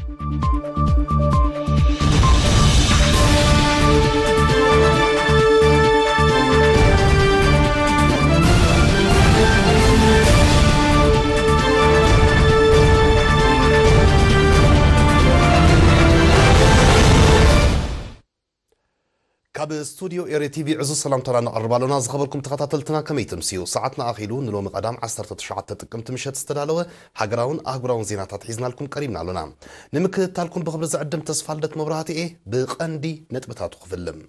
ካብ ስቱድዮ ኤሪ ቲቪ ዕዙዝ ሰላምታና ነቕርብ ኣሎና። ዝኸበርኩም ተኸታተልትና ከመይ ትምስዩ? ሰዓትና ኣኺሉ ንሎሚ ቀዳም ዓሰርተ ትሽዓተ ጥቅምቲ ምሸት ዝተዳለወ ሃገራውን ኣህጉራውን ዜናታት ሒዝናልኩም ቀሪብና ኣሎና። ንምክትታልኩም ብኽብሪ ዝዕድም ተስፋ ልደት መብራህቲ እየ። ብቐንዲ ነጥብታቱ ክፍልም።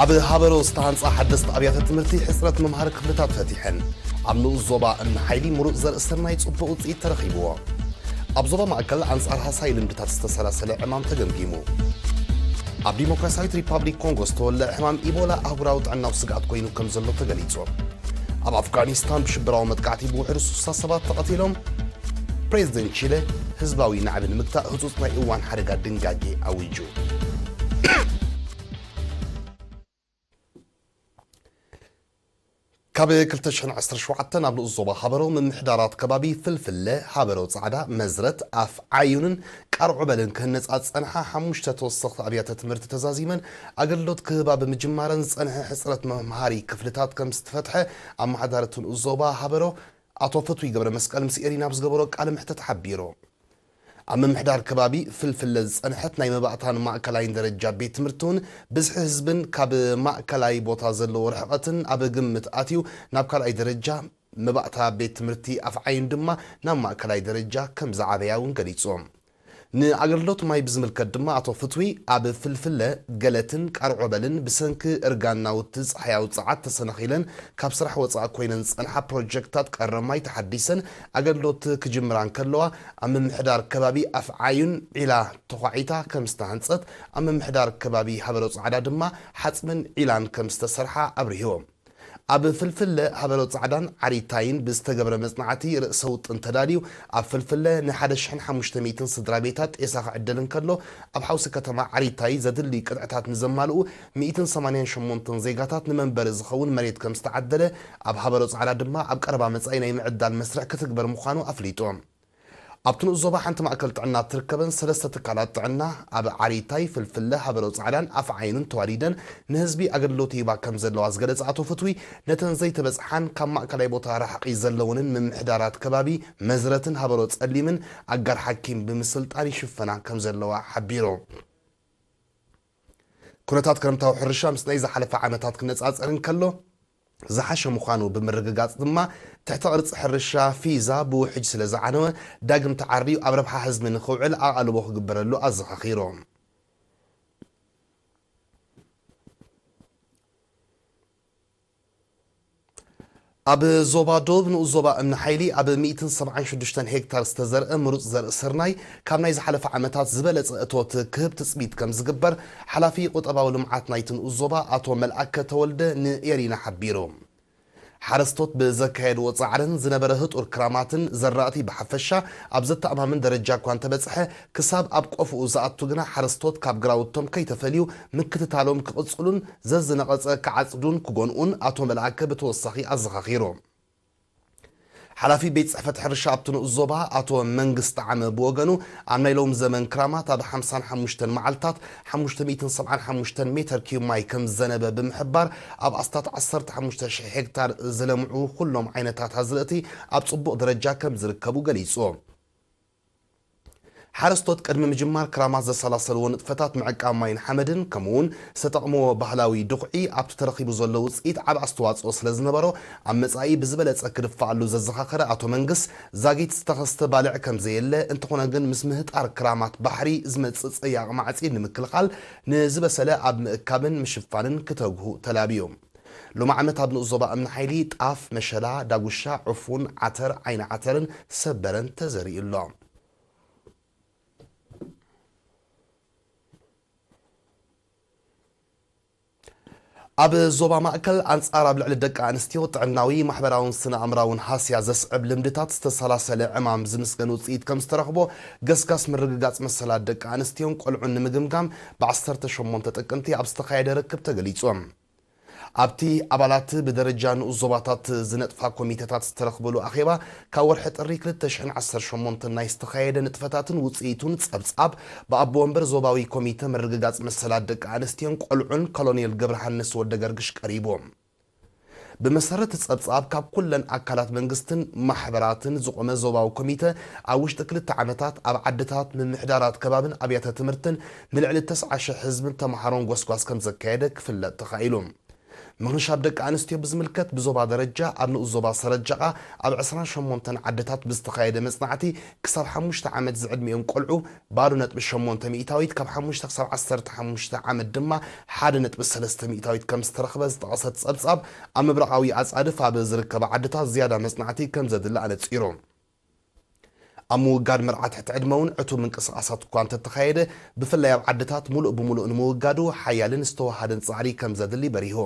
ኣብ ሃበሮ ዝተሃንጻ ሓደስቲ ኣብያተ ትምህርቲ ሕጽረት መምሃሪ ክፍልታት ፈቲሐን። ኣብ ንኡስ ዞባ እምኒ ሓይሊ ምሩጽ ዘርኢ ስርናይ ጽቡቕ ውጽኢት ተረኺብዎ። ኣብ ዞባ ማእከል ኣንጻር ሃሳይ ልምድታት ዝተሰላሰለ ዕማም ተገምጊሙ። ኣብ ዲሞክራሲያዊት ሪፓብሊክ ኮንጎ ዝተወልዐ ሕማም ኢቦላ ኣህጉራዊ ጥዕናዊ ስግኣት ኮይኑ ከም ዘሎ ተገሊጹ። ኣብ ኣፍጋኒስታን ብሽበራዊ መጥቃዕቲ ብውሕዱ ስሳ ሰባት ተቐቲሎም። ፕሬዚደንት ቺለ ህዝባዊ ናዕቢ ንምግታእ ህጹጽ ናይ እዋን ሓደጋ ድንጋጌ ኣዊጁ። ካብ ክልተ ሽሕን ዓሰርተ ሸውዓተን ኣብ ንኡስ ዞባ ሃበሮ ምምሕዳራት ከባቢ ፍልፍለ፣ ሃበሮ ጻዕዳ፣ መዝረት፣ ኣፍ ዓዩንን ቃርዑበልን ክህነጻ ዝጸንሓ ሓሙሽተ ተወሰኽቲ ኣብያተ ትምህርቲ ተዛዚመን ኣገልግሎት ክህባ ብምጅማረን ዝጸንሐ ሕጽረት መምሃሪ ክፍልታት ከም ዝተፈትሐ ኣመሓዳሪ እቲ ንኡስ ዞባ ሃበሮ ኣቶ ፍትዊ ገብረ መስቀል ምስ ኤሪና ኣብ ዝገበሮ ቃለ መሕተት ሓቢሩ። ኣብ ምምሕዳር ከባቢ ፍልፍለ ዝጸንሐት ናይ መባእታን ማእከላይን ደረጃ ቤት ትምህርቲ እውን ብዝሒ ህዝብን ካብ ማእከላይ ቦታ ዘለዎ ርሕቐትን ኣብ ግምት ኣትዩ ናብ ካልኣይ ደረጃ መባእታ ቤት ትምህርቲ ኣፍዓይን ድማ ናብ ማእከላይ ደረጃ ከም ዝዓበያ እውን ገሊጾም። ንኣገልግሎት ማይ ብዝምልከት ድማ ኣቶ ፍትዊ ኣብ ፍልፍለ፣ ገለትን ቃርዖበልን ብሰንኪ እርጋን ናውቲ ጸሓያዊ ጸዓት ተሰናኺለን ካብ ስራሕ ወጻኢ ኮይነን ዝጸንሓ ፕሮጀክታት ቀረብ ማይ ተሓዲሰን ኣገልግሎት ክጅምራ እንከለዋ፣ ኣብ ምምሕዳር ከባቢ ኣፍዓዩን ዒላ ተዃዒታ ከም ዝተሃንጸት፣ ኣብ ምምሕዳር ከባቢ ሃበሮ ጻዕዳ ድማ ሓጽብን ዒላን ከም ዝተሰርሓ ኣብሪሆም። ኣብ ፍልፍለ ሃበሮ ጻዕዳን ዓሪታይን ብዝተገብረ መጽናዕቲ ርእሰ ውጥን ተዳልዩ፣ ኣብ ፍልፍለ ንሓደ ሽሕን ሓሙሽተ ሚእትን ስድራ ቤታት ጤሳ ክዕደል እንከሎ፣ ኣብ ሓውሲ ከተማ ዓሪታይ ዘድሊ ቅጥዕታት ንዘማልኡ ሚእትን ሰማንያን ሸሞንተን ዜጋታት ንመንበሪ ዝኸውን መሬት ከም ዝተዓደለ፣ ኣብ ሃበሮ ጻዕዳ ድማ ኣብ ቀረባ መጻኢ ናይ ምዕዳል መስርሕ ክትግበር ምዃኑ ኣፍሊጡ። ኣብቲ ንኡስ ዞባ ሓንቲ ማእከል ጥዕና እትርከበን ሰለስተ ትካላት ጥዕና ኣብ ዓሪታይ፣ ፍልፍለ፣ ሃበሮ ጻዕዳን ኣፍ ዓይንን ተዋዲደን ንህዝቢ ኣገልግሎት ይህባ ከም ዘለዋ ዝገለጸ ኣቶ ፍትዊ፣ ነተን ዘይተበጽሓን ካብ ማእከላይ ቦታ ርሕቂ ዘለወንን ምምሕዳራት ከባቢ መዝረትን ሃበሮ ጸሊምን ኣጋር ሓኪም ብምስልጣን ይሽፈና ከም ዘለዋ ሓቢሩ። ኩነታት ክረምታዊ ሕርሻ ምስ ናይ ዝሓለፈ ዓመታት ክነጻጸር እንከሎ፣ ዝሓሸ ምዃኑ ብምርግጋጽ ድማ፣ ትሕቲ ቅርጺ ሕርሻ ፊዛ ብውሕጅ ስለ ዝዓነወ፣ ዳግም ተዓርዩ ኣብ ረብሓ ህዝቢ ንኽውዕል ኣቓልቦ ክግበረሉ ኣዘኻኺሩ። ኣብ ዞባ ዶብ ንኡስ ዞባ እምኒ ሓይሊ ኣብ ሚእትን ሰብዓን ሽዱሽተን ሄክታር ዝተዘርአ ምሩጽ ዘርኢ ስርናይ፣ ካብ ናይ ዝሓለፈ ዓመታት ዝበለጸ እቶት ክህብ ትጽቢት ከም ዝግበር፣ ሓላፊ ቁጠባዊ ልምዓት ናይቲ ንኡስ ዞባ ኣቶ መልኣከ ተወልደ ንኤሪና ሓቢሩ። ሓረስቶት ብዘካየድዎ ጻዕርን ዝነበረ ህጡር ክራማትን ዘራእቲ ብሓፈሻ ኣብ ዘተኣማምን ደረጃ እኳ እንተበጽሐ፣ ክሳብ ኣብ ቆፍኡ ዝኣቱ ግና ሓረስቶት ካብ ግራውቶም ከይተፈልዩ ምክትታሎም ክቕጽሉን ዘዝነቐጸ ክዓጽዱን ክጎንኡን ኣቶ መልኣከ ብተወሳኺ ኣዘኻኺሩ። ሓላፊ ቤት ጽሕፈት ሕርሻ ኣብቲ ንኡስ ዞባ ኣቶ መንግስ ጣዕመ ብወገኑ፣ ኣብ ናይ ሎም ዘመን ክራማት ኣብ ሓምሳን ሓሙሽተን መዓልታት ሓሙሽተ ሚእትን ሰብዓን ሓሙሽተን ሜተር ኪዩብ ማይ ከም ዝዘነበ ብምሕባር፣ ኣብ ኣስታት ዓሰርተ ሓሙሽተ ሽሕ ሄክታር ዝለምዑ ኩሎም ዓይነታት ኣዝርእቲ ኣብ ጽቡቕ ደረጃ ከም ዝርከቡ ገሊጹ። ሓረስቶት ቅድሚ ምጅማር ክራማት ዘሰላሰልዎ ንጥፈታት ምዕቃብ ማይን ሓመድን፣ ከምኡውን ዝተጠቕምዎ ባህላዊ ድኹዒ ኣብቲ ተረኺቡ ዘሎ ውጽኢት ዓቢ ኣስተዋጽኦ ስለ ዝነበሮ፣ ኣብ መጻኢ ብዝበለጸ ክድፋኣሉ ዘዘኻኸረ ኣቶ መንግስ፣ ዛጊት ዝተኸስተ ባልዕ ከም ዘየለ፣ እንተኾነ ግን ምስ ምህጣር ክራማት ባሕሪ ዝመጽእ ጸያቕ ማዕጺድ ንምክልኻል፣ ንዝበሰለ ኣብ ምእካብን ምሽፋንን ክተግሁ ተላብዩ። ሎሚ ዓመት ኣብ ንኡስ ዞባ እምኒ ሓይሊ ጣፍ፣ መሸላ፣ ዳጉሻ፣ ዕፉን፣ ዓተር፣ ዓይኒ ዓተርን ሰበረን ተዘሪኡ ኣሎ። ኣብ ዞባ ማእከል፣ ኣንጻር ኣብ ልዕሊ ደቂ ኣንስትዮ ጥዕናዊ፣ ማሕበራውን ስነ ኣእምራውን ሃስያ ዘስዕብ ልምድታት ዝተሰላሰለ ዕማም ዝምስገን ውጽኢት ከም ዝተረኽቦ፣ ገስጋስ ምርግጋጽ መሰላት ደቂ ኣንስትዮን ቆልዑን ንምግምጋም፣ ብ ዓሰርተ ሸሞንተ ጥቅምቲ ኣብ ዝተኻየደ ርክብ ተገሊጹ። ኣብቲ ኣባላት ብደረጃ ንኡስ ዞባታት ዝነጥፋ ኮሚተታት ዝተረኽብሉ ኣኼባ፣ ካብ ወርሒ ጥሪ ክልተ ሽሕን ዓሰርተ ሸሞንተን ናይ ዝተኻየደ ንጥፈታትን ውጽኢቱን ጸብጻብ ብኣቦ ወንበር ዞባዊ ኮሚተ ምርግጋጽ መሰላት ደቂ ኣንስትዮን ቆልዑን ኮሎኔል ገብረሃንስ ወደገርግሽ ቀሪቡ። ብመሰረት ጸብጻብ፣ ካብ ኩለን ኣካላት መንግስትን ማሕበራትን ዝቖመ ዞባዊ ኮሚተ፣ ኣብ ውሽጢ ክልተ ዓመታት ኣብ ዓድታት፣ ምምሕዳራት ከባብን ኣብያተ ትምህርትን ንልዕሊ ተስዓ ሽሕ ህዝብን ተመሃሮን ጎስጓስ ከም ዘካየደ ክፍለጥ ተኻኢሉ። ምኽንሻብ ደቂ ኣንስትዮ ብዝምልከት፣ ብዞባ ደረጃ ኣብ ንኡስ ዞባ ሰረጃቓ ኣብ ዕስራን ሸሞንተን ዓድታት ብዝተኻየደ መጽናዕቲ፣ ክሳብ ሓሙሽተ ዓመት ዝዕድሚኦም ቆልዑ ባዶ ነጥቢ ሸሞንተ ሚእታዊት፣ ካብ ሓሙሽተ ክሳብ ዓሰርተ ሓሙሽተ ዓመት ድማ ሓደ ነጥቢ ሰለስተ ሚእታዊት ከም ዝተረኽበ ዝጠቐሰ እቲ ጸብጻብ፣ ኣብ ምብራቓዊ ኣጻድፍ ኣብ ዝርከባ ዓድታት ዝያዳ መጽናዕቲ ከም ዘድሊ ኣነጺሩ። ኣብ ምውጋድ መርዓ ትሕቲ ዕድመ እውን ዕቱብ ምንቅስቓሳት እኳ እንተተኻየደ፣ ብፍላይ ኣብ ዓድታት፣ ምሉእ ብምሉእ ንምውጋዱ ሓያልን ዝተወሃደን ጻዕሪ ከም ዘድሊ በሪሁ።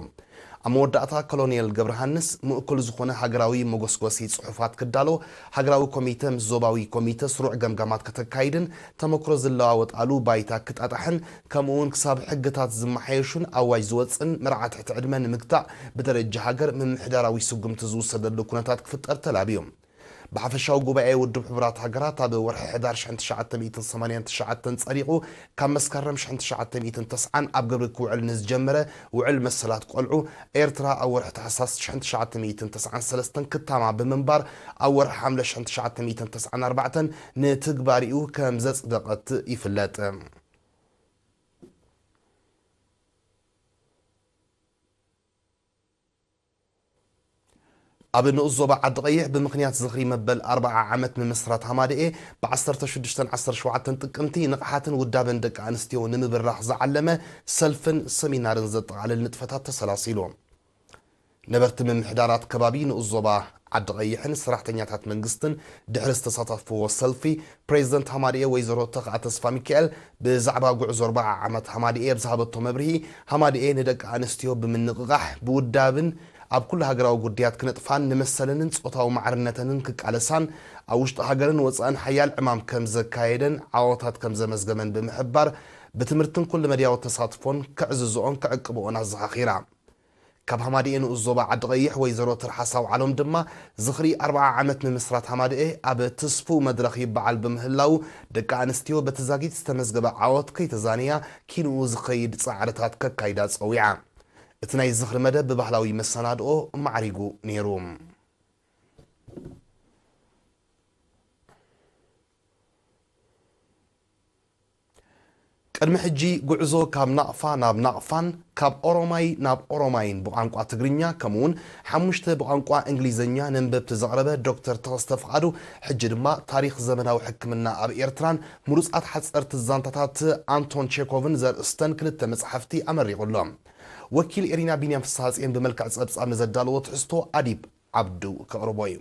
ኣብ መወዳእታ፣ ኮሎኔል ገብረሃንስ፣ ምእኩል ዝኾነ ሃገራዊ መጎስጎሲ ጽሑፋት ክዳሎ፣ ሃገራዊ ኮሚተ ምስ ዞባዊ ኮሚተ ስሩዕ ገምጋማት ከተካይድን ተመክሮ ዝለዋወጣሉ ባይታ ክጣጣሕን፣ ከምኡ እውን ክሳብ ሕግታት ዝመሓየሹን ኣዋጅ ዝወጽእን መርዓ ትሕቲ ዕድመ ንምግታእ ብደረጃ ሃገር ምምሕዳራዊ ስጉምቲ ዝውሰደሉ ኩነታት ክፍጠር ተላብዩ። ብሓፈሻዊ ጉባኤ ውድብ ሕቡራት ሃገራት ኣብ ወርሒ ሕዳር ሽሕን ትሽዓተ ሚእትን ሰማንያን ትሽዓተን ጸዲቑ፣ ካብ መስከረም ሽሕን ትሽዓተ ሚእትን ተስዓን ኣብ ግብሪ ክውዕል ንዝጀመረ ውዕል መሰላት ቆልዑ ኤርትራ፣ ኣብ ወርሒ ታሕሳስ ሽሕን ትሽዓተ ሚእትን ተስዓን ሰለስተን ክታማ ብምንባር፣ ኣብ ወርሒ ሓምለ ሽሕን ትሽዓተ ሚእትን ተስዓን ኣርባዕተን ንትግባሪኡ ከም ዘጽደቐት ይፍለጥ። ኣብ ንኡስ ዞባ ዓዲ ቀይሕ፣ ብምኽንያት ዝኽሪ መበል ኣርብዓ ዓመት ምምስራት ሃማደኤ፣ ብ ዓሰርተ ሽዱሽተን ዓሰርተ ሸውዓተን ጥቅምቲ ንቕሓትን ውዳበን ደቂ ኣንስትዮ ንምብራኽ ዝዓለመ ሰልፍን ሰሚናርን ዘጠቓልል ንጥፈታት ተሰላሲሉ። ነበርቲ ምምሕዳራት ከባቢ ንኡስ ዞባ ዓዲ ቀይሕን ሰራሕተኛታት መንግስትን ድሕሪ ዝተሳተፍዎ ሰልፊ፣ ፕሬዝደንት ሃማደኤ ወይዘሮ ተኽኣ ተስፋሚካኤል ብዛዕባ ጉዕዞ ኣርብዓ ዓመት ሃማደኤ ኣብ ዝሃበቶ መብርሂ፣ ሃማደኤ ንደቂ ኣንስትዮ ብምንቕቓሕ፣ ብውዳብን ኣብ ኩሉ ሃገራዊ ጉዳያት ክነጥፋን ንመሰለንን ጾታዊ ማዕርነተንን ክቃለሳን፣ ኣብ ውሽጢ ሃገርን ወጻእን ሓያል ዕማም ከም ዘካየደን ዓወታት ከም ዘመዝገበን ብምሕባር፣ ብትምህርትን ኩሉ መድያዊ ተሳትፎን ከዕዝዝኦን ክዕቅብኦን ኣዘኻኺራ። ካብ ሃማደኤ ንኡስ ዞባ ዓዲ ቀይሕ ወይዘሮ ትርሓስ ኣውዓሎም ድማ፣ ዝኽሪ ኣርብዓ ዓመት ምምስራት ሃማደኤ ኣብ ትስፉው መድረኽ ይበዓል ብምህላዉ፣ ደቂ ኣንስትዮ በቲ ዛጊት ዝተመዝገበ ዓወት ከይተዛነያ፣ ኪንኡ ዝኸይድ ጻዕርታት ከካይዳ ጸዊዓ። እቲ ናይ ዝኽሪ መደብ ብባህላዊ መሰናድኦ ማዕሪጉ ነይሩ። ቅድሚ ሕጂ፣ ጉዕዞ ካብ ናቕፋ ናብ ናቕፋን ካብ ኦሮማይ ናብ ኦሮማይን ብቋንቋ ትግርኛ፣ ከምኡውን ሓሙሽተ ብቋንቋ እንግሊዝኛ ነንበብቲ ዘቕረበ ዶክተር ተኸስተ ፍቓዱ፣ ሕጂ ድማ ታሪኽ ዘመናዊ ሕክምና ኣብ ኤርትራን ምሩጻት ሓጸርቲ ዛንታታት ኣንቶን ቼኮቭን ዘርእስተን ክልተ መጻሕፍቲ ኣመሪቑ ኣሎ። ወኪል ኤሪና ቢንያም ፍስሃጽዮን ብመልክዕ ጸብጻብ ንዘዳለዎ ትሕዝቶ ኣዲብ ዓብዱ ከቕርቦ እዩ።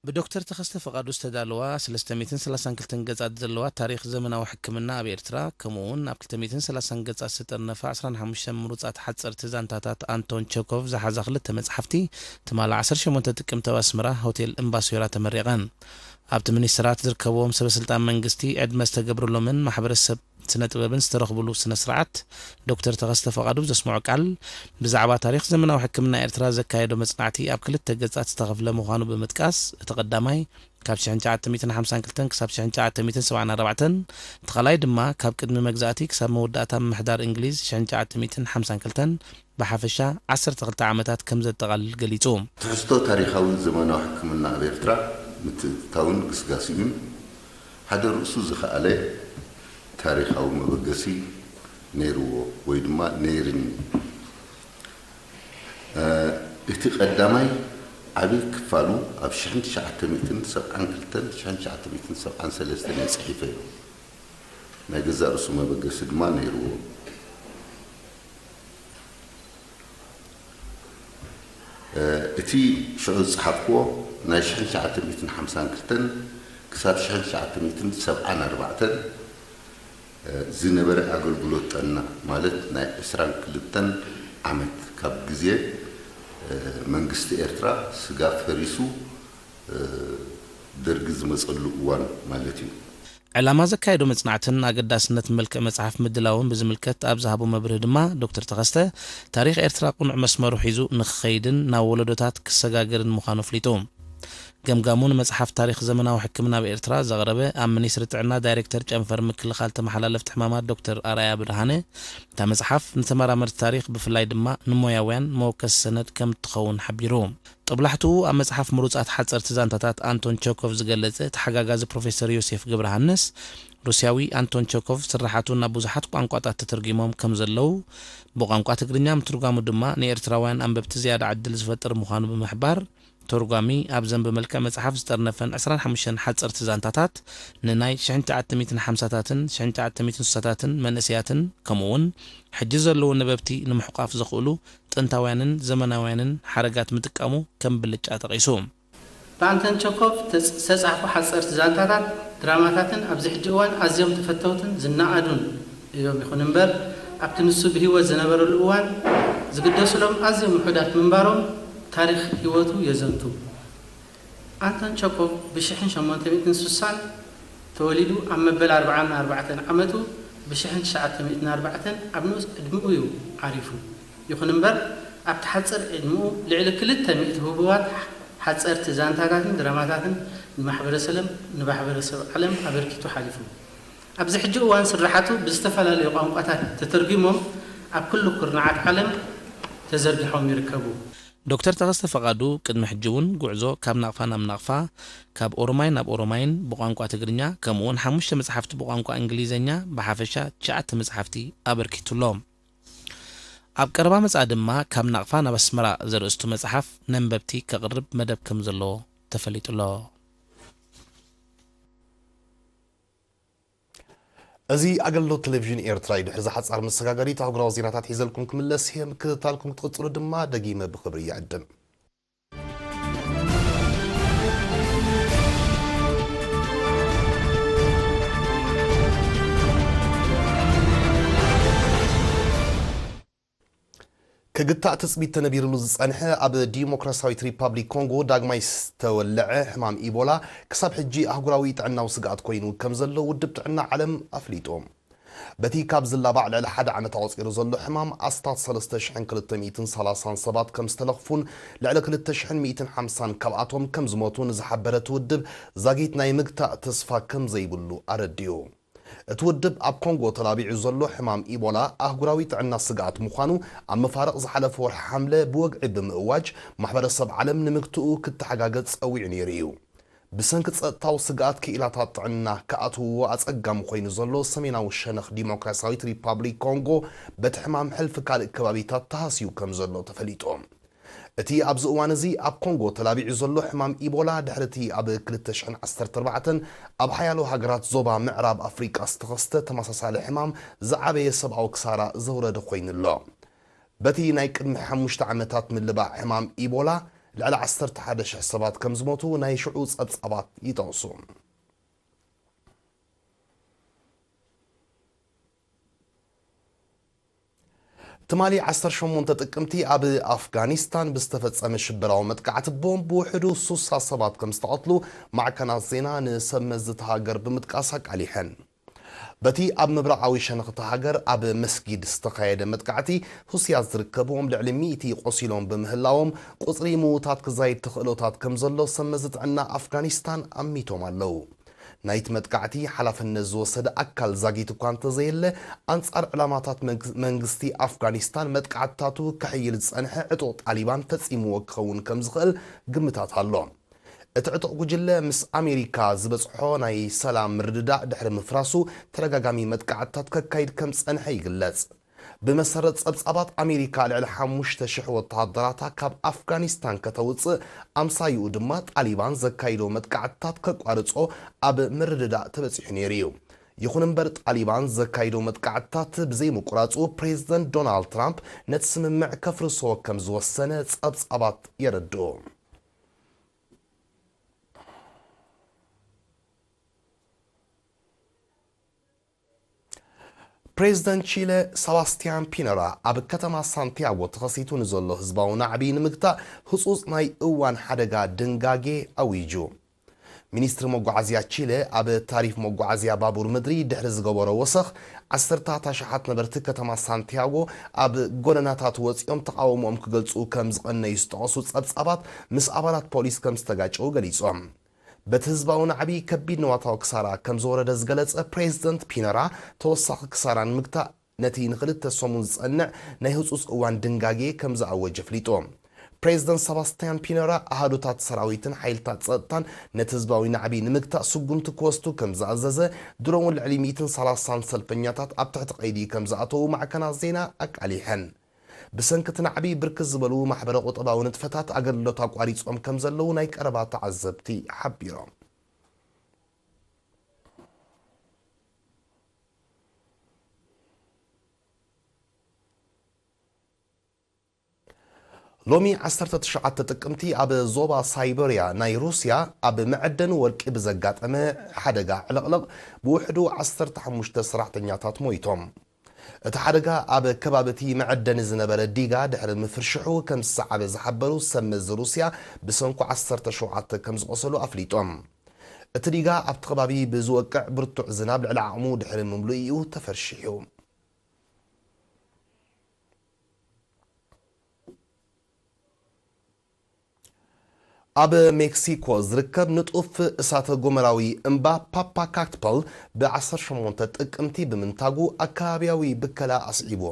ብዶክተር ተኸስተ ፍቓዱ ዝተዳለዋ ሰለስተ ሚእትን ሰላሳን ክልተን ገጻት ዘለዋ ታሪኽ ዘመናዊ ሕክምና ኣብ ኤርትራ፣ ከምኡ እውን ኣብ ክልተ ሚእትን ሰላሳን ገጻት ዝተጠርነፋ ዕስራን ሓሙሽተን ምሩጻት ሓጸርቲ ዛንታታት ኣንቶን ቸኮቭ ዝሓዛ ክልተ መጽሓፍቲ፣ ትማሊ ዓሰርተ ሸሞንተ ጥቅምቲ ኣብ ኣስመራ ሆቴል እምባሶራ ተመሪቐን። ኣብቲ ሚኒስተራት ዝርከብዎም ሰበ ስልጣን መንግስቲ፣ ዕድመ ዝተገብረሎምን ማሕበረሰብ ስነ ጥበብን ዝተረኽብሉ ስነ ስርዓት፣ ዶክተር ተኸስተ ፈቓዱ ዘስምዖ ቃል፣ ብዛዕባ ታሪኽ ዘመናዊ ሕክምና ኤርትራ ዘካየዶ መጽናዕቲ ኣብ ክልተ ገጻት ዝተኸፍለ ምዃኑ ብምጥቃስ፣ እቲ ቀዳማይ ካብ ሽሕን ትሽዓተ ሚእትን ሓምሳን ክልተን ክሳብ ሽሕን ትሽዓተ ሚእትን ሰብዓን ኣርባዕተን፣ እቲ ካልኣይ ድማ ካብ ቅድሚ መግዛእቲ ክሳብ መወዳእታ ምምሕዳር እንግሊዝ ሽሕን ትሽዓተ ሚእትን ሓምሳን ክልተን፣ ብሓፈሻ ዓሰርተ ክልተ ዓመታት ከም ዘጠቓልል ገሊጹ። ትሕዝቶ ታሪኻዊ ዘመናዊ ሕክምና ኣብ ኤርትራ ምትእትታውን ግስጋስኡን ሓደ ርእሱ ዝኸኣለ ታሪኻዊ መበገሲ ነይርዎ ወይ ድማ ነይርኒ። እ፣ እቲ ቀዳማይ ዓቢ ክፋሉ ኣብ ሽሕን ትሽዓተ ሚእትን ሰብዓን ክልተን ሽሕን ትሽዓተ ሚእትን ሰብዓን ሰለስተን እየ ጽሒፈዮ። ናይ ገዛእ ርእሱ መበገሲ ድማ ነይርዎ። እ፣ እቲ ሽዑ ዝጸሓፍክዎ ናይ ሽሕን ትሽዓተ ሚእትን ሓምሳን ክልተን ክሳብ ሽሕን ትሽዓተ ሚእትን ሰብዓን ኣርባዕተን ዝነበረ ኣገልግሎት ጥዕና ማለት ናይ ዕስራን ክልተን ዓመት ካብ ግዜ መንግስቲ ኤርትራ ስጋብ ፈሪሱ ደርጊ ዝመጸሉ እዋን ማለት እዩ። ዕላማ ዘካየዶ መጽናዕትን ኣገዳስነት መልክዕ መጽሓፍ ምድላውን ብዝምልከት ኣብ ዝሃቦ መብርሂ ድማ ዶክተር ተኸስተ ታሪኽ ኤርትራ ቅኑዕ መስመሩ ሒዙ ንኽኸይድን ናብ ወለዶታት ክሰጋገርን ምዃኑ ኣፍሊጡ። ገምጋሙ ንመጽሓፍ ታሪኽ ዘመናዊ ሕክምና ኣብ ኤርትራ ዘቕረበ ኣብ ሚኒስትሪ ጥዕና ዳይሬክተር ጨንፈር ምክልኻል ተመሓላለፍቲ ሕማማት ዶክተር ኣርኣያ ብርሃነ እታ መጽሓፍ ንተመራመርቲ ታሪኽ ብፍላይ ድማ ንሞያውያን መወከሲ ሰነድ ከም እትኸውን ሓቢሩ። ጦብላሕትኡ ኣብ መጽሓፍ ምሩጻት ሓጸርቲ ዛንታታት ኣንቶን ቸኮቭ ዝገለጸ ተሓጋጋዚ ፕሮፌሰር ዮሴፍ ገብረሃንስ ሩስያዊ ኣንቶን ቸኮቭ ስርሓቱ ናብ ብዙሓት ቋንቋታት ተተርጒሞም ከም ዘለዉ ብቋንቋ ትግርኛ ምትርጓሙ ድማ ንኤርትራውያን ኣንበብቲ ዝያዳ ዕድል ዝፈጥር ምዃኑ ብምሕባር ተርጓሚ ኣብዘን ብመልክዕ መጽሓፍ ዝጠርነፈን ዕስራን ሓሙሽተን ሓጸርቲ ዛንታታት ንናይ ሽሕን ትሽዓተ ሚእትን ሓምሳታትን ሽሕን ትሽዓተ ሚእትን ስሳታትን መንእሰያትን ከምኡውን ሕጂ ዘለዉ ነበብቲ ንምሕቋፍ ዘኽእሉ ጥንታውያንን ዘመናውያንን ሓረጋት ምጥቃሙ ከም ብልጫ ጠቒሱ። ብኣንቶን ቸኮቭ ዝተጻሕፉ ሓጸርቲ ዛንታታት፣ ድራማታትን ኣብዚ ሕጂ እዋን ኣዝዮም ተፈተውትን ዝነኣዱን እዮም። ይኹን እምበር ኣብቲ ንሱ ብህይወት ዝነበረሉ እዋን ዝግደሱሎም ኣዝዮም ውሑዳት ምንባሮም ታሪኽ ህይወቱ የዘንቱ። ኣንቶን ቸኮቭ ብ ሽሕን ሸሞንተ ሚእትን ስሳን ተወሊዱ ኣብ መበል ኣርብዓን ኣርባዕተን ዓመቱ ብ ሽሕን ትሽዓተ ሚእትን ኣርባዕተን ኣብ ንኡስ ዕድሚኡ እዩ ዓሪፉ። ይኹን እምበር ኣብቲ ሓጺር ዕድሚኡ ልዕሊ ክልተ ሚእቲ ህቡባት ሓጸርቲ ዛንታታትን ድራማታትን ንማሕበረሰለም ንማሕበረሰብ ዓለም ኣበርኪቱ ሓሊፉ። ኣብዚ ሕጂ እዋን ስርሓቱ ብዝተፈላለዩ ቋንቋታት ተተርጒሞም ኣብ ኩሉ ኩርናዓት ዓለም ተዘርጊሖም ይርከቡ። ዶክተር ተኸስተ ፍቓዱ ቅድሚ ሕጂ እውን ጉዕዞ ካብ ናቕፋ ናብ ናቕፋ፣ ካብ ኦሮማይ ናብ ኦሮማይን ብቋንቋ ትግርኛ ከምኡ እውን ሓሙሽተ መጽሓፍቲ ብቋንቋ እንግሊዘኛ ብሓፈሻ ትሽዓተ መጽሓፍቲ ኣበርኪቱ ኣሎ። ኣብ ቀረባ መጻኢ ድማ ካብ ናቕፋ ናብ ኣስመራ ዘርእስቱ መጽሓፍ ነንበብቲ ከቕርብ መደብ ከም ዘለዎ ተፈሊጡ ኣሎ። እዚ ኣገልግሎት ቴሌቪዥን ኤርትራ እዩ። ድሕሪ እዚ ሓጻር መሰጋገሪት ኣህጉራዊ ዜናታት ሒዘልኩም ክምለስ እየ። ምክትታልኩም ክትቕጽሉ ድማ ደጊመ ብኽብሪ ይዕድም። ክግታእ ትጽቢት ተነቢርሉ ዝጸንሐ ኣብ ዲሞክራሲያዊት ሪፓብሊክ ኮንጎ ዳግማይ ዝተወልዐ ሕማም ኢቦላ ክሳብ ሕጂ ኣህጉራዊ ጥዕናዊ ስግኣት ኮይኑ ከም ዘሎ ውድብ ጥዕና ዓለም ኣፍሊጡ። በቲ ካብ ዝላባዕ ልዕሊ ሓደ ዓመት ኣቑጺሩ ዘሎ ሕማም ኣስታት ሰለስተ ሽሕን ክልተ ሚእትን ሰላሳን ሰባት ከም ዝተለኽፉን ልዕሊ ክልተ ሽሕን ሚእትን ሓምሳን ካብኣቶም ከም ዝሞቱን ዝሓበረ እቲ ውድብ ዛጊት ናይ ምግታእ ተስፋ ከም ዘይብሉ ኣረዲኡ። እቲ ውድብ ኣብ ኮንጎ ተላቢዑ ዘሎ ሕማም ኢቦላ ኣህጉራዊ ጥዕና ስግኣት ምዃኑ ኣብ መፋርቕ ዝሓለፈ ወርሒ ሓምለ ብወግዒ ብምእዋጅ ማሕበረሰብ ዓለም ንምግትኡ ክተሓጋገዝ ጸዊዑ ነይሩ እዩ። ብሰንኪ ጸጥታዊ ስግኣት ክኢላታት ጥዕና ክኣትውዎ ኣጸጋሚ ኮይኑ ዘሎ ሰሜናዊ ሸነኽ ዲሞክራሲያዊት ሪፓብሊክ ኮንጎ በቲ ሕማም ሕልፊ ካልእ ከባቢታት ተሃስዩ ከም ዘሎ ተፈሊጡ። እቲ ኣብዚ እዋን እዚ ኣብ ኮንጎ ተላቢዑ ዘሎ ሕማም ኢቦላ ድሕሪ እቲ ኣብ ክልተ ሽሕን ዓሰርተ ኣርባዕተን ኣብ ሓያሎ ሃገራት ዞባ ምዕራብ ኣፍሪቃ ዝተኸስተ ተመሳሳሊ ሕማም ዝዓበየ ሰብኣዊ ክሳራ ዘውረደ ኮይኑ ኣሎ። በቲ ናይ ቅድሚ ሓሙሽተ ዓመታት ምልባዕ ሕማም ኢቦላ ልዕሊ ዓሰርተ ሓደ ሽሕ ሰባት ከም ዝሞቱ ናይ ሽዑ ጸብጻባት ይጠቕሱ። ትማሊ ዓሰርተ ሸሞንተ ጥቅምቲ ኣብ ኣፍጋኒስታን ብዝተፈጸመ ሽበራዊ መጥቃዕቲ ቦምብ ብውሕዱ ሱሳ ሰባት ከም ዝተቐትሉ ማዕከናት ዜና ንሰብ መዚ እታ ሃገር ብምጥቃስ ኣቃሊሐን። በቲ ኣብ ምብራቓዊ ሸነኽ እታ ሃገር ኣብ መስጊድ ዝተኻየደ መጥቃዕቲ፣ ሁስያት ዝርከብዎም ልዕሊ ሚእቲ ቆሲሎም ብምህላዎም፣ ቁጽሪ ምዉታት ክዛይድ ተኽእሎታት ከም ዘሎ ሰብ መዚ ጥዕና ኣፍጋኒስታን ኣሚቶም ኣለዉ። ናይቲ መጥቃዕቲ ሓላፍነት ዝወሰደ ኣካል ዛጊት እኳ እንተዘየለ፣ ኣንጻር ዕላማታት መንግስቲ ኣፍጋኒስታን መጥቃዕትታቱ ከሕይል ዝጸንሐ ዕጡቕ ጣሊባን ፈጺምዎ ክኸውን ከም ዝኽእል ግምታት ኣሎ። እቲ ዕጡቕ ጉጅለ ምስ ኣሜሪካ ዝበጽሖ ናይ ሰላም ምርድዳእ ድሕሪ ምፍራሱ፣ ተደጋጋሚ መጥቃዕትታት ከካይድ ከም ዝጸንሐ ይግለጽ። ብመሰረት ጸብጻባት፣ ኣሜሪካ ልዕሊ ሓሙሽተ ሽሕ ወተሃደራታ ካብ ኣፍጋኒስታን ከተውጽእ፣ ኣምሳይኡ ድማ ጣሊባን ዘካይዶ መጥቃዕትታት ከቋርጾ ኣብ ምርድዳእ ተበጺሑ ነይሩ እዩ። ይኹን እምበር፣ ጣሊባን ዘካይዶ መጥቃዕትታት ብዘይምቁራጹ፣ ፕሬዚደንት ዶናልድ ትራምፕ ነቲ ስምምዕ ከፍርሶ ከም ዝወሰነ ጸብጻባት የረድኡ። ፕሬዝደንት ቺለ ሰባስቲያን ፒነራ ኣብ ከተማ ሳንቲያጎ ተኸሲቱ ንዘሎ ህዝባዊ ናዕቢ ንምግታእ ህጹጽ ናይ እዋን ሓደጋ ድንጋጌ ኣዊጁ። ሚኒስትሪ መጓዓዝያ ቺለ ኣብ ታሪፍ መጓዓዝያ ባቡር ምድሪ ድሕሪ ዝገበሮ ወሰኽ፣ ዓሰርታት ኣሽሓት ነበርቲ ከተማ ሳንቲያጎ ኣብ ጎደናታት ወጺኦም ተቓውሞኦም ክገልጹ ከም ዝቐነዩ ዝጠቐሱ ጸብጻባት ምስ ኣባላት ፖሊስ ከም ዝተጋጨዉ ገሊጾም። በቲ ህዝባዊ ናዕቢ ከቢድ ንዋታዊ ክሳራ ከም ዝወረደ ዝገለጸ ፕሬዝደንት ፒነራ፣ ተወሳኺ ክሳራ ንምግታእ ነቲ ንኽልተ ሰሙን ዝጸንዕ ናይ ህጹጽ እዋን ድንጋጌ ከም ዝኣወጀ ኣፍሊጡ። ፕሬዝደንት ሰባስቲያን ፒነራ፣ ኣሃዱታት ሰራዊትን ሓይልታት ጸጥታን ነቲ ህዝባዊ ናዕቢ ንምግታእ ስጉምቲ ክወስዱ ከም ዝኣዘዘ፣ ድሮ እውን ልዕሊ ሚእትን ሰላሳን ሰልፈኛታት ኣብ ትሕቲ ቀይዲ ከም ዝኣተዉ ማዕከናት ዜና ኣቃሊሐን። ብሰንኪ እቲ ናዕቢ ብርክት ዝበሉ ማሕበረ ቁጠባዊ ንጥፈታት ኣገልግሎት ኣቋሪጾም ከም ዘለዉ ናይ ቀረባ ተዓዘብቲ ሓቢሮም። ሎሚ ዓሰርተ ትሽዓተ ጥቅምቲ ኣብ ዞባ ሳይበርያ ናይ ሩስያ ኣብ መዐደኒ ወርቂ ብዘጋጠመ ሓደጋ ዕልቕልቕ ብውሕዱ ዓሰርተ ሓሙሽተ ሰራሕተኛታት ሞይቶም። እቲ ሓደጋ ኣብ ከባቢ እቲ መዐደኒ ዝነበረ ዲጋ ድሕሪ ምፍርሽሑ ከም ዝሰዓበ ዝሓበሩ ሰብ መዚ ሩስያ፣ ብሰንኩ ዓሰርተ ሸውዓተ ከም ዝቖሰሉ ኣፍሊጦም። እቲ ዲጋ ኣብቲ ከባቢ ብዝወቅዕ ብርቱዕ ዝናብ ልዕሊ ዓቕሙ ድሕሪ ምምልኡ እዩ ተፈርሺሑ። ኣብ ሜክሲኮ ዝርከብ ንጡፍ እሳተ ጎመራዊ እምባ ፓፓካክትፐል ብ ዓሰርተ ሸሞንተ ጥቅምቲ ብምንታጉ ኣከባቢያዊ ብከላ ኣስዒቡ።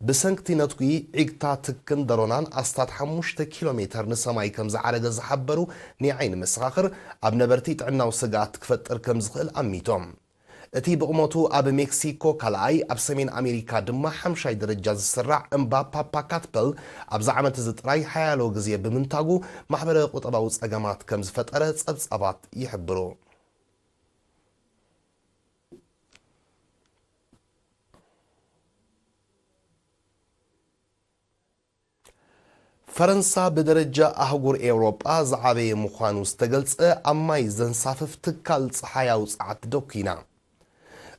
ብሰንክቲ ነትጒ ዒግታ ትክን ደሮናን ኣስታት ሓሙሽተ ኪሎ ሜተር ንሰማይ ከም ዝዓረገ ዝሓበሩ ናይ ዓይኒ መሰኻኽር፣ ኣብ ነበርቲ ጥዕናዊ ስግኣት ክፈጥር ከም ዝኽእል ኣሚቶም። እቲ ብቑመቱ ኣብ ሜክሲኮ ካልኣይ፣ ኣብ ሰሜን ኣሜሪካ ድማ ሓምሻይ ደረጃ ዝስራዕ እምባ ፓፓካትፐል፣ ኣብዚ ዓመት እዚ ጥራይ ሓያሎ ግዜ ብምንታጉ ማሕበረ ቁጠባዊ ጸገማት ከም ዝፈጠረ ጸብጻባት ይሕብሩ። ፈረንሳ ብደረጃ ኣህጉር ኤውሮጳ ዝዓበየ ምዃኑ ዝተገልጸ ኣብ ማይ ዘንሳፍፍ ትካል ጸሓያዊ ጸዓት ደኲና።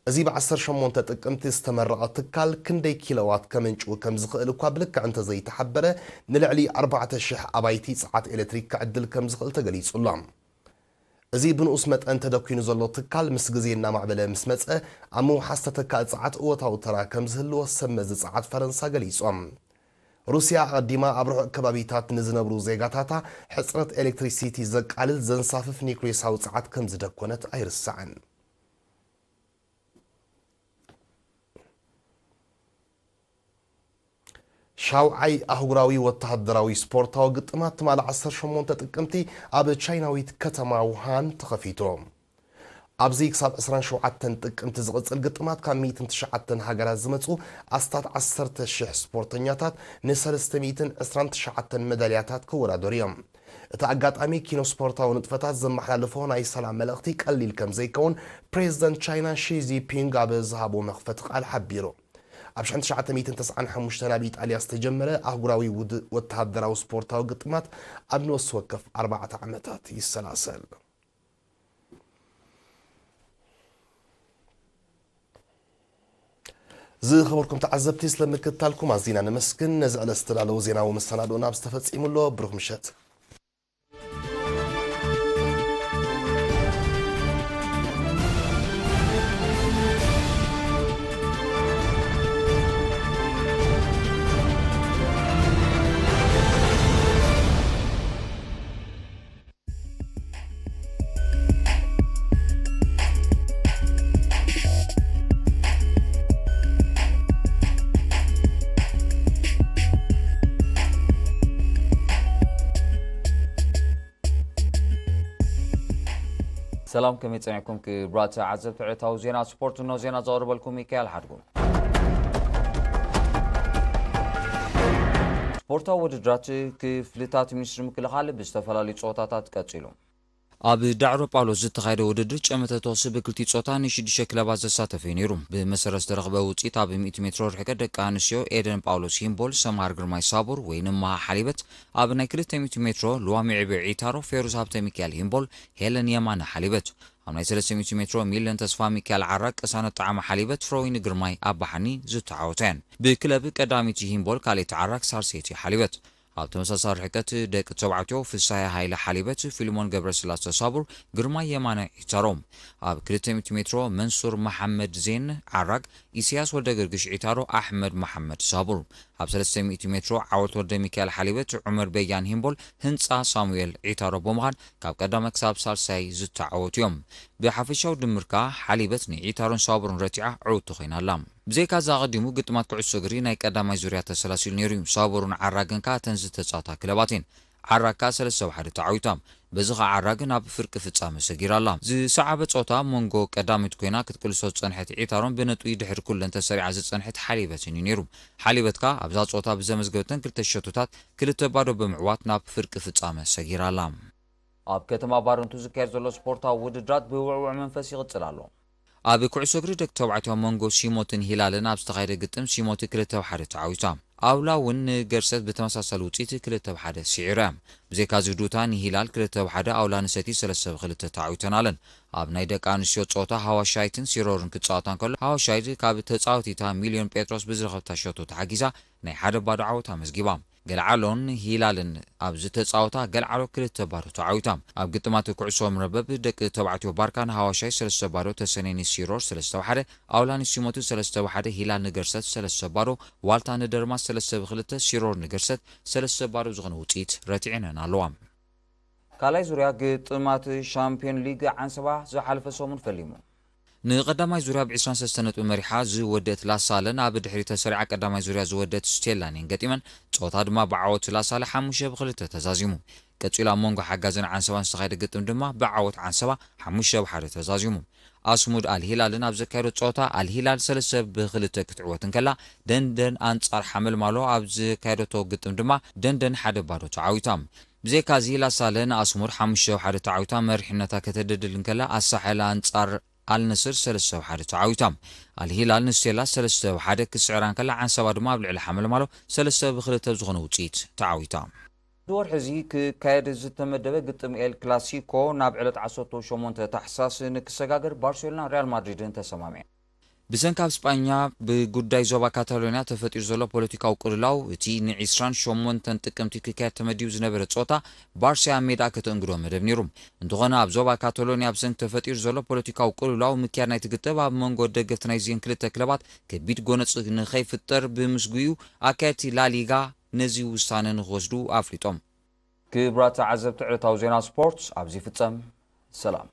እዚ ብ ዓሰርተ ሸሞንተ ጥቅምቲ ዝተመረቐ ትካል ክንደይ ኪሎዋት ከመንጭው ከም ዝኽእል እኳ ብልክዕ እንተዘይተሓበረ፣ ንልዕሊ ኣርባዕተ ሽሕ ኣባይቲ ጸዓት ኤሌክትሪክ ክዕድል ከም ዝኽእል ተገሊጹ ኣሎ። እዚ ብንኡስ መጠን ተደኲኑ ዘሎ ትካል ምስ ግዜ እናማዕበለ ምስ መጸ፣ ኣብ ምውሓስ ተተካኢ ጸዓት እወታዊ ተራ ከም ዝህልዎ ሰብ መዚ ጸዓት ፈረንሳ ገሊጾም። ሩስያ ኣቐዲማ ኣብ ርሑቕ ከባቢታት ንዝነብሩ ዜጋታታ ሕጽረት ኤሌክትሪሲቲ ዘቃልል ዘንሳፍፍ ኒውክሌሳዊ ጸዓት ከም ዝደኮነት ኣይርሳዕን። ሻውዓይ ኣህጉራዊ ወተሃደራዊ ስፖርታዊ ግጥማት ትማሊ ዓሰርተ ሸሞንተ ጥቅምቲ ኣብ ቻይናዊት ከተማ ውሃን ተኸፊቱ። ኣብዚ ክሳብ ዕስራን ሸውዓተን ጥቅምቲ ዝቕጽል ግጥማት ካብ ሚእትን ትሽዓተን ሃገራት ዝመጹ ኣስታት ዓሰርተ ሽሕ ስፖርተኛታት ንሰለስተ ሚእትን ዕስራን ትሽዓተን መዳልያታት ክወዳደሩ እዮም። እቲ ኣጋጣሚ ኪኖ ስፖርታዊ ንጥፈታት ዘመሓላልፎ ናይ ሰላም መልእኽቲ ቀሊል ከም ዘይከውን ፕሬዝደንት ቻይና ሺ ጂንፒንግ ኣብ ዝሃቦ መኽፈቲ ቃል ሓቢሩ። ኣብ ሽሕን ትሽዓተ ሚእትን ተስዓን ሓሙሽተን ኣብ ኢጣልያ ዝተጀመረ ኣህጉራዊ ውድ-፣ ወተሃደራዊ ስፖርታዊ ግጥማት ኣብ ነፍሲ ወከፍ ኣርባዕተ ዓመታት ይሰላሰል። ዝኸበርኩም ተዓዘብቲ፣ ስለ ምክትታልኩም ኣዚና ነመስግን። ነዚ ዕለት ዝተዳለዉ ዜናዊ መሰናዶና ኣብዚ ተፈጺሙ ኣሎ። ብሩኽ ምሸት። ሰላም፣ ከመይ ጸኒሕኩም ክቡራት ተዓዘብቲ ዕለታዊ ዜና ስፖርት? እነሆ ዜና ዘቕርበልኩም ሚካኤል ሓድጉ። ስፖርታዊ ውድድራት ክፍልታት ሚኒስትሪ ምክልኻል ብዝተፈላለዩ ጸወታታት ቀጺሉ። ኣብ ዳዕሮ ጳውሎስ ዝተኻየደ ውድድር ጨመተ ተኹሲ ብክልቲኡ ጾታ ንሽዱሽተ ክለባት ዘሳተፈ እዩ ነይሩ። ብመሰረት ዝተረኽበ ውጽኢት፣ ኣብ ሚእቲ ሜትሮ ርሕቀት ደቂ ኣንስትዮ ኤደን ጳውሎስ ሂምቦል ሰምሃር ግርማይ ሳቡር ወይንም መሃ ሓሊበት፣ ኣብ ናይ ክልተ ሚእቲ ሜትሮ ልዋም ይዕቤ ዒታሮ ፌሩዝ ሃብተ ሚካኤል ሂምቦል ሄለን የማነ ሓሊበት። ኣብ ናይ ሰለስተ ሚእቲ ሜትሮ ሚለን ተስፋ ሚካኤል ዓራግ ቅሳነት ጣዕመ ሓሊበት ፍረወይኒ ግርማይ ኣባሓኒ ዝተዓወቱ እየን። ብክለብ ቀዳሚት ሂምቦል ካልኣይቲ ዓራግ ሳርሴቲ ሓሊበት። ኣብ ተመሳሳሊ ርሕቀት ደቂ ተባዕትዮ ፍሳሐ ሃይለ ሓሊበት፣ ፊልሞን ገብረስላሰ ሳቡር፣ ግርማይ የማነ ዒታሮ። ኣብ ክልተ ሚእቲ ሜትሮ መንሱር መሓመድ ዜን ዓራግ፣ ኢሳያስ ወልደ ገርግሽ ዒታሮ፣ ኣሕመድ መሓመድ ሳቡር። ኣብ ሰለስተ ሚእቲ ሜትሮ ዓወት ወልደ ሚካኤል ሓሊበት፣ ዑመር በያን ሂምቦል፣ ህንጻ ሳሙኤል ዒታሮ ብምዃን ካብ ቀዳማይ ክሳብ ሳልሳይ ዝተዓወቱ እዮም። ብሓፈሻዊ ድምር ከኣ ሓሊበት ንዒታሮን ሳቡርን ረቲዓ ዕውቲ ኮይና ኣላ። ብዘይካዚ ኣቐዲሙ ግጥማት ኩዕሶ እግሪ ናይ ቀዳማይ ዙርያ ተሰላሲሉ ነይሩ እዩ። ሳቡርን ዓራግን ከኣ እተን ዝተጻወታ ክለባት እየን። ዓራግ ከኣ ሰለስተ ብሓደ ተዓዊታ። በዚ ከኣ ዓራግ ናብ ፍርቂ ፍጻመ ሰጊራ ኣላ። ዝሰዓበ ጸወታ ኣብ መንጎ ቀዳሚት ኮይና ክትቅልሶ ዝጸንሐት ዒታሮን ብነጥቢ ድሕሪ ኩለን ተሰሪዓ ዝጸንሐት ሓሊበትን እዩ ነይሩ። ሓሊበት ከኣ ኣብዛ ጸወታ ብዘመዝገበተን ክልተ ሸቶታት ክልተ ባዶ ብምዕዋት ናብ ፍርቂ ፍጻመ ሰጊራ ኣላ። ኣብ ከተማ ባረንቱ ዝካየድ ዘሎ ስፖርታዊ ውድድራት ብውዕውዕ መንፈስ ይቕጽል ኣሎ። ኣብ ኩዕሶ እግሪ ደቂ ተባዕትዮ ኣብ መንጎ ሲሞትን ሂላልን ኣብ ዝተኻየደ ግጥም ሲሞቲ ክልተ ብ ሓደ ተዓዊታ። ኣውላ እውን ንገርሰት ብተመሳሳሊ ውጽኢት ክልተ ብ ሓደ ስዒሩ እያ። ብዘይካዚ ዱታ ንሂላል ክልተ ብ ሓደ፣ ኣውላ ንሰቲ ሰለስተ ብ ክልተ ተዓዊተን ኣለን። ኣብ ናይ ደቂ ኣንስትዮ ጸወታ ሃዋሻይትን ሲሮርን ክጻወታ እንከሎ ሃዋሻይት ካብ ተጻወቲታ ሚልዮን ጴጥሮስ ብዝረኸብታ ሸቶ ተሓጊዛ ናይ ሓደ ባዶ ዓወት ኣመዝጊባ። ገልዓሎን ሂላልን ኣብ ዝተጻወታ ገልዓሎ ክልተ ባዶ ተዓዊታ። ኣብ ግጥማት ኩዕሶ መርበብ ደቂ ተባዕትዮ ባርካ ንሃዋሻይ ሰለስተ ባዶ፣ ተሰነይ ንሲሮር ሰለስተ ብ ሓደ፣ ኣውላ ንሲሞቲ ሰለስተ ብ ሓደ፣ ሂላል ንገርሰት ሰለስተ ባዶ፣ ዋልታ ንደርማስ ሰለስተ ብ ክልተ፣ ሲሮር ንገርሰት ሰለስተ ባዶ ዝኾነ ውጽኢት ረቲዐነን ኣለዋ። ካልኣይ ዙርያ ግጥማት ሻምፒዮን ሊግ ዓንሰባ ዝሓለፈ ሰሙን ፈሊሙ። ንቐዳማይ ዙርያ ብ ዕስራን ሰለስተን ነጥቢ መሪሓ ዝወደት ላሳለን ኣብ ድሕሪ ተሰሪዓ ቀዳማይ ዙርያ ዝወደት ስቴላን እየን ገጢመን። ጸወታ ድማ ብዓወት ላሳለ ሓሙሽተ ብ ክልተ ተዛዚሙ። ቀጺሉ ኣብ መንጎ ሓጋዝን ዓንሰባን ዝተኻየደ ግጥም ድማ ብዓወት ዓንሰባ ሓሙሽተ ብ ሓደ ተዛዚሙ። ኣስሙድ ኣልሂላልን ኣብ ዘካየዶ ጸወታ ኣልሂላል ሰለስተ ብ ክልተ ክትዕወት እንከላ፣ ደንደን ኣንጻር ሓመልማሎ ኣብ ዘካየደቶ ግጥም ድማ ደንደን ሓደ ባዶ ተዓዊታ። ብዘይካዚ ላሳለ ንኣስሙድ ሓሙሽተ ብ ሓደ ተዓዊታ መሪሕነታ ከተደልድል እንከላ፣ ኣሳሐል ኣንጻር ኣልነስር ሰለስተ ብ ሓደ ተዓዊታ። ኣልሂላል ንስቴላ ሰለስተ ብ ሓደ ክስዕራ እንከላ፣ ዓንሰባ ድማ ኣብ ልዕሊ ሓመልማሎ ሰለስተ ብ ክልተ ብዝኾነ ውጽኢት ተዓዊታ። እዚ ወርሒ እዚ ክካየድ ዝተመደበ ግጥም ኤል ክላሲኮ ናብ ዕለት ዓሰርተ ሸሞንተ ታሕሳስ ንክሰጋገር ባርሴሎና ሪያል ማድሪድን ተሰማሚዐን። ብሰንኪ ኣብ ስጳኛ ብጉዳይ ዞባ ካታሎንያ ተፈጢሩ ዘሎ ፖለቲካዊ ቅልውላው፣ እቲ ንዒስራን ሸሞንተን ጥቅምቲ ክካየድ ተመዲቡ ዝነበረ ጸወታ ባርሳ ኣብ ሜዳ ከተእንግዶ መደብ ነይሩ። እንተኾነ ኣብ ዞባ ካታሎንያ ብሰንኪ ተፈጢሩ ዘሎ ፖለቲካዊ ቅልውላው ምክያድ ናይቲ ግጥም ኣብ መንጎ ደገፍቲ ናይዚን ክልተ ክለባት ከቢድ ጎነጽ ንኸይፍጠር ብምስጉዩ ኣካየድቲ ላሊጋ ነዚ ውሳነ ንክወስዱ ኣፍሊጦም። ክቡራት ተዓዘብቲ ዕለታዊ ዜና ስፖርት ኣብዚ ይፍጸም። ሰላም።